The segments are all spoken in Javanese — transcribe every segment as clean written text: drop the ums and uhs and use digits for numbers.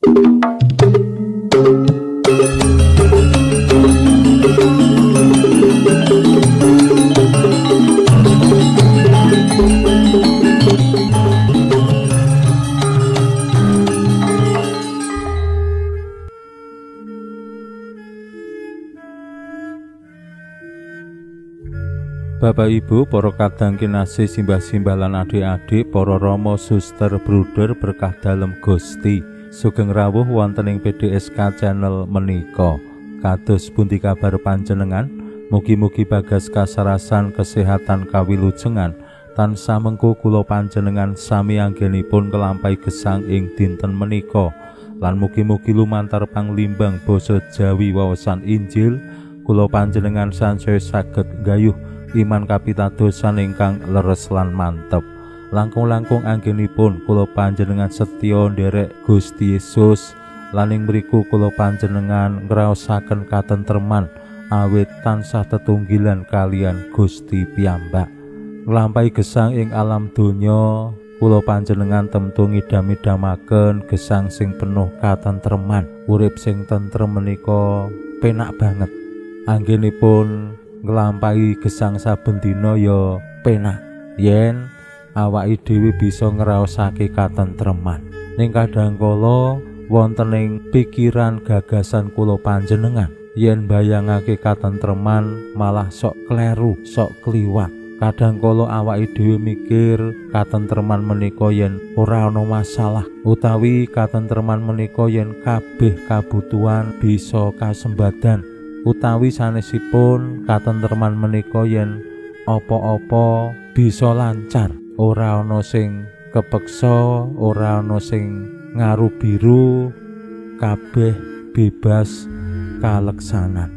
Bapak Ibu, para kadang kinasih, simbah-simbah lan adik-adik, para rama, suster, bruder berkah dalem Gusti. Sugeng rawuh wonten ing PDSK channel menika. Kados pundi kabar panjenengan? Mugi-mugi bagas kasarasan kesehatan kawilujengan tansah mengko kula panjenengan sami anggenipun kelampahi gesang ing dinten menika. Lan mugi-mugi lumantar panglimbang basa Jawi wawasan Injil kula panjenengan sansaya saged nggayuh iman kapitadosan ingkang leres lan mantep. Langkung-langkung anggenipun kula panjenengan setya nderek Gusti Yesus lan ing mriku kula panjenengan ngraosaken katentreman awit tansah tetunggilan kalian Gusti piyambak. Nglampahi gesang ing alam donya kula panjenengan temtu ngidam-idamaken gesang sing penuh katentreman. Urip sing tentrem menika penak banget. Anggenipun nglampahi gesang saben dina ya penak yen awake dhewe bisa ngraosake katentreman. Ning kadang kala wonten ing pikiran gagasan kula panjenengan yen bayangake katentreman malah sok kleru, sok kliwat. Kadang kala awake dhewe mikir katentreman menika yen ora ana masalah, utawi katentreman menika yen kabeh kabutuhan bisa kasembadan, utawi sanesipun katentreman menika yen apa-apa bisa lancar, ora ana sing kepeksa, ora ana sing ngaru biru, kabeh bebas kaleksanan.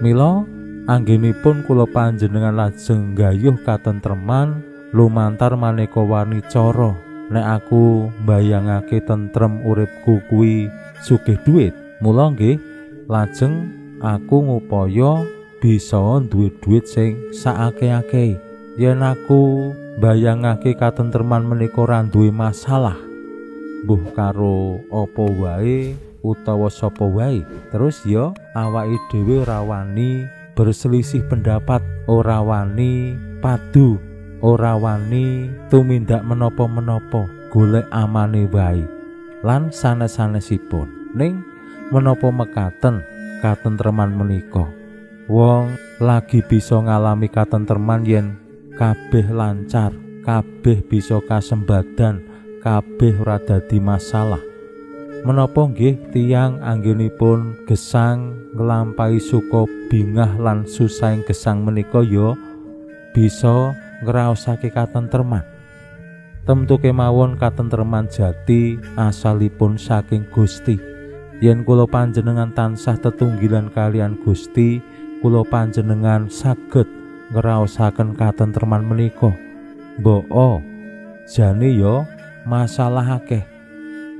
Mila anggenipun kula panjenengan lajeng nggayuh katentreman lumantar maneka warni cara. Nek aku mbayangake tentrem uripku kuwi sugih dhuwit, mula nggih lajeng aku ngupaya bisa duwe dhuwit sing saakeh-akehe. Yen aku mbayangake katentreman menika ora duwe masalah, mbuh karo apa wae utawa sapa wae, terus ya awake dhewe ora wani berselisih pendapat, ora wani padu, ora wani tumindak menapa-menapa, golek amane wae lan sanes-sanesipun. Ning menapa mekaten katentreman menika? Wong lagi bisa ngalami katentreman yen kabeh lancar, kabeh bisa kasembadan, kabeh ora dadi masalah. Menapa nggih tiyang anggenipun gesang nglampahi suka bingah lan susahing gesang menika ya bisa ngraosake katentreman. Temtu kemawon katentreman jati asalipun saking Gusti. Yen kula panjenengan tansah tetunggilan kalian Gusti, kula panjenengan saged ngraosaken katentreman menika. Mbok jane ya masalah akeh,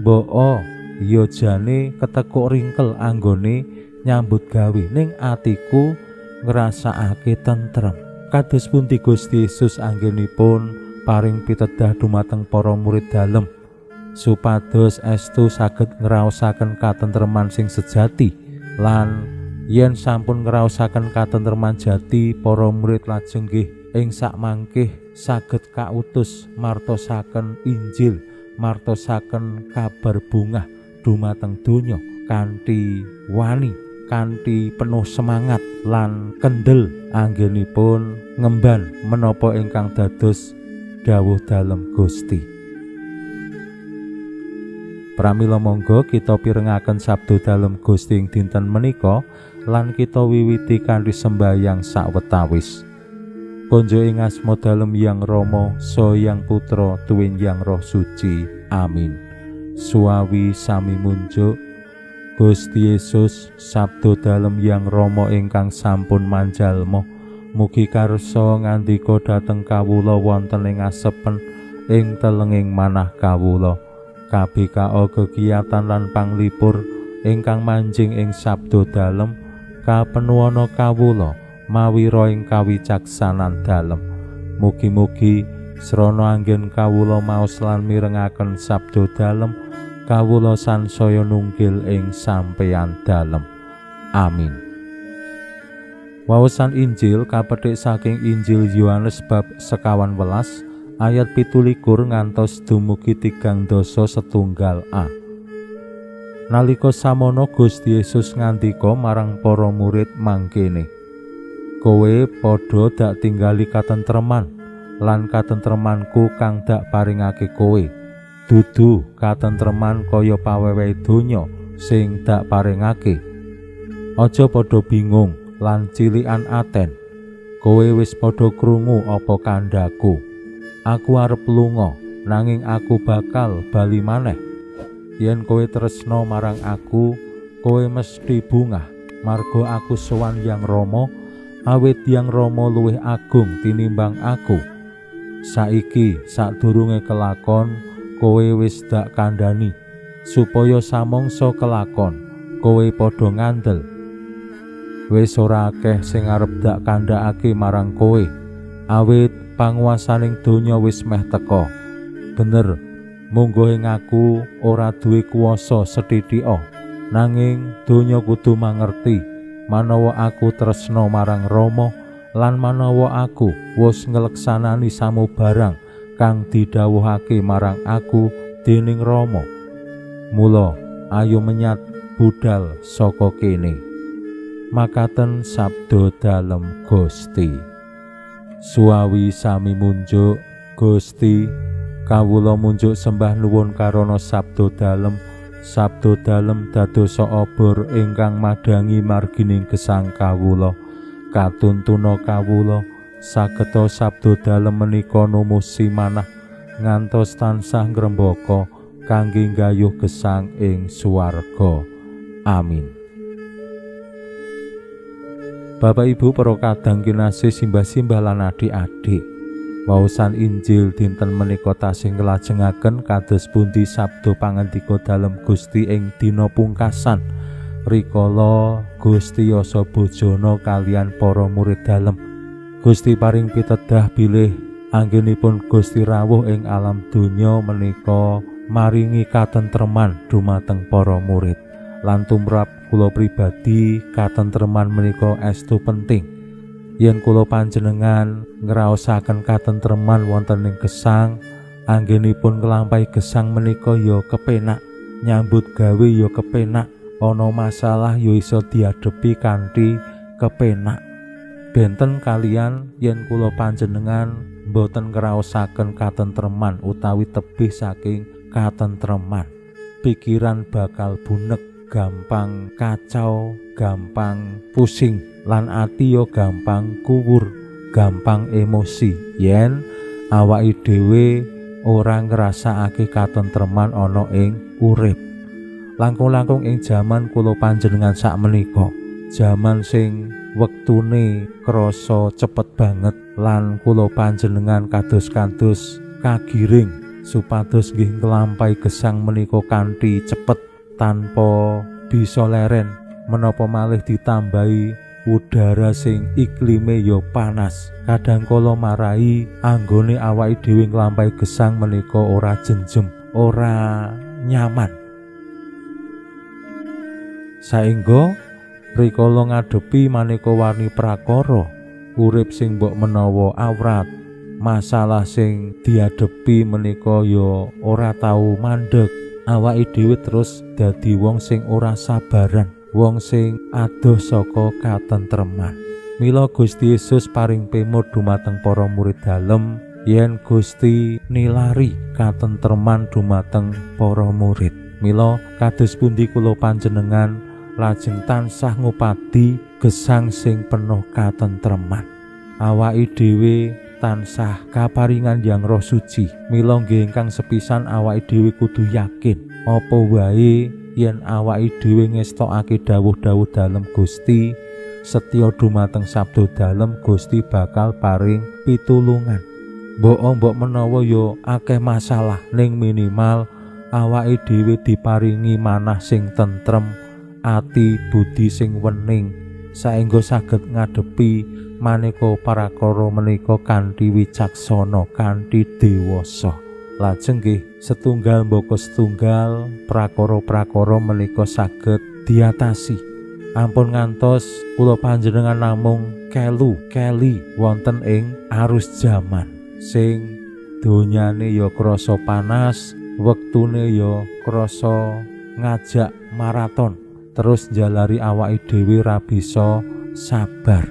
mbok ya jane ketekuk ringkel anggone nyambut gawe, ning atiku ngrasakake tentrem. Kados pundi Gusti Yesus anggenipun paring pitedah dumateng para murid dalem supados estu saged ngraosaken katentreman sing sejati, lan yen sampun ngraosaken katentreman jati, para murid lajeng nggih ing sakmangkih saged kautus martosaken Injil, martosaken kabar bungah dumateng donya kanthi wani, kanthi penuh semangat lan kendel anggenipun ngemban menapa ingkang dados dawuh dalem Gusti. Pramila monggo kita pirengaken sabda dalem Gusti ing dinten menika lan kita wiwiti kanthi sembahyang sawetawis. Konjo ing asma dalem Yang Rama, Saha Yang Putra, tuwin Yang Roh Suci. Amin. Suawi sami munjuk Gusti Yesus, sabda dalem Yang Rama ingkang sampun manjalma, mugi karsa ngandika dhateng kawula wonten ing asepen ing telenging manah kawula. KBKO kegiatan lan panglipur ingkang manjing ing sabda dalem kapenuwana kawula mawira ing kawicaksanan dalem. Mugi-mugi Srana anggen kawula maos lan mirengaken sabda dalem, kawula sansaya nunggil ing sampeyan dalem. Amin. Waosan Injil kapethik saking Injil Yohanes bab 15 ayat 27 ngantos dumugi 31 a. Nalika samono Gusti Yesus ngandika marang para murid mangkene, "Kowe padha dak tinggali katentreman lan katentremanku kang dak paringake kowe. Dudu katentreman kaya pawewehe donya sing dak paringake. Aja padha bingung lan cilikan aten. Kowe wis padha krungu apa kandhaku. Aku arep lunga, nanging aku bakal bali maneh. Yen kowe tresna marang aku, kowe mesti bungah, marga aku sowan Yang Rama, awit Yang Rama luwih agung tinimbang aku. Saiki sadurunge kelakon, kowe wis dak kandhani, supaya samangsa kelakon, kowe padha ngandel. Wis ora akeh sing arep dak kandhakake marang kowe, awit panguwasaning donya wis meh teka. Bener, mungguh ing aku ora duwe kuwasa sethithika, nanging donya kudu mangerti manawa aku tresna marang Rama lan manawa aku wis ngleksanani samubarang kang didhawuhake marang aku dening Rama. Mula ayo menyat budal saka kene." Makaten sabda dalem Gusti. Suawi sami munjuk Gusti, kawula munjuk sembah nuwun karana sabda dalem. Sabda dalem dadosa obor ingkang madhangi margining gesang kawula. Katuntuna kawula sageta sabda dalem menika numusi manah ngantos tansah ngrembaka kangge nggayuh gesang ing swarga. Amin. Bapak Ibu para kadang kinasih, simbah-simbah lan adik-adik, waosan Injil dinten menika tasih nglajengaken kados pundi sabda pangandika dalem Gusti ing dina pungkasan rikala Gusti yasa bojona kalian para murid dalem. Gusti paring pitedah bilih anggenipun Gusti rawuh ing alam donya menika maringi katentreman dumateng para murid. Lan tumrap kula pribadi katentreman menika estu penting. Yen kula panjenengan ngraosaken katentreman wonten ing gesang, anggenipun nglampahi gesang menika ya kepenak, nyambut gawe ya kepenak, ana masalah ya iso diadepi kanthi kepenak. Benten kalian yen kula panjenengan mboten ngraosaken katentreman utawi tebih saking katentreman, pikiran bakal bunek, gampang kacau, gampang pusing, lan ati yo gampang kuwur, gampang emosi yen awake dhewe ora ngrasakake katentreman ana ing urip. Langkung-langkung ing jaman kula panjenengan sakmenika, jaman sing wektune krasa cepet banget lan kula panjenengan kados-kados kagiring supados nggih nglampahi gesang menika kanthi cepet tanpa bisa leren, menapa malih ditambahi udara sing iklime ya panas. Kadang kala marai anggone awake dhewe nglampahi gesang menika ora jenjem, ora nyaman. Saengga rikala ngadepi maneka warni prakara urip sing mbok menawa awrat, masalah sing diadepi menika ya ora tau mandeg. Awake dhewe terus dadi wong sing ora sabaran, wong sing adoh saka katentreman. Mila Gusti Yesus paring pemur dumateng para murid dalem yen Gusti nilari katentreman dumateng para murid. Mila kados pundi kula panjenengan lajeng tansah ngupadi gesang sing penuh katentreman. Awake dhewe tansah kaparingan Yang Roh Suci. Mila nggih ingkang sepisan awake dhewe kudu yakin apa wae yen awake dhewe ngestokake dawuh-dawuh dalem Gusti, setya dumateng sabda dalem Gusti bakal paring pitulungan. Mbok menawa ya akeh masalah, ning minimal awake dhewe diparingi manah sing tentrem, ati budi sing wening, saengga saged ngadepi maneka prakara menika kanthi wicaksana, kanthi dewasa. Lajeng nggih setunggal mbaka setunggal prakara-prakara menika saged diatasi. Ampun ngantos kula panjenengan namung kelu keli wonten ing arus jaman sing donyane ya krasa panas, wektune ya krasa ngajak maraton, terus njalari awake dhewe ra bisa sabar.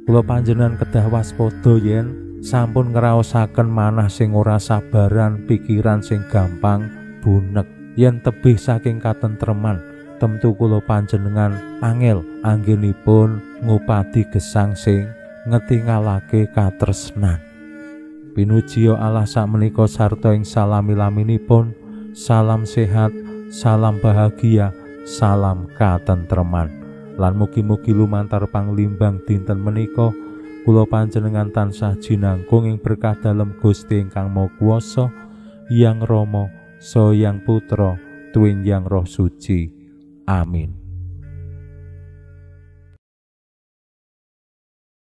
Kula panjenengan kedah waspada yen sampun ngraosaken manah sing ora sabaran, pikiran sing gampang bunek. Yen tebih saking katentreman, tentu kula panjenengan angel anggenipun ngupadi gesang sing ngetingalake katresnan. Pinujiya Allah sakmenika sarta ing salami-laminipun. Salam sehat, salam bahagia, salam katentreman. Lan mugi-mugi lumantar panglimbang dinten menika kula panjenengan tansah jinangkung ing berkah dalem Gusti ingkang Maha Kuwasa, Hyang Rama, Saha Hyang Putra, Tuwin Hyang Roh Suci. Amin.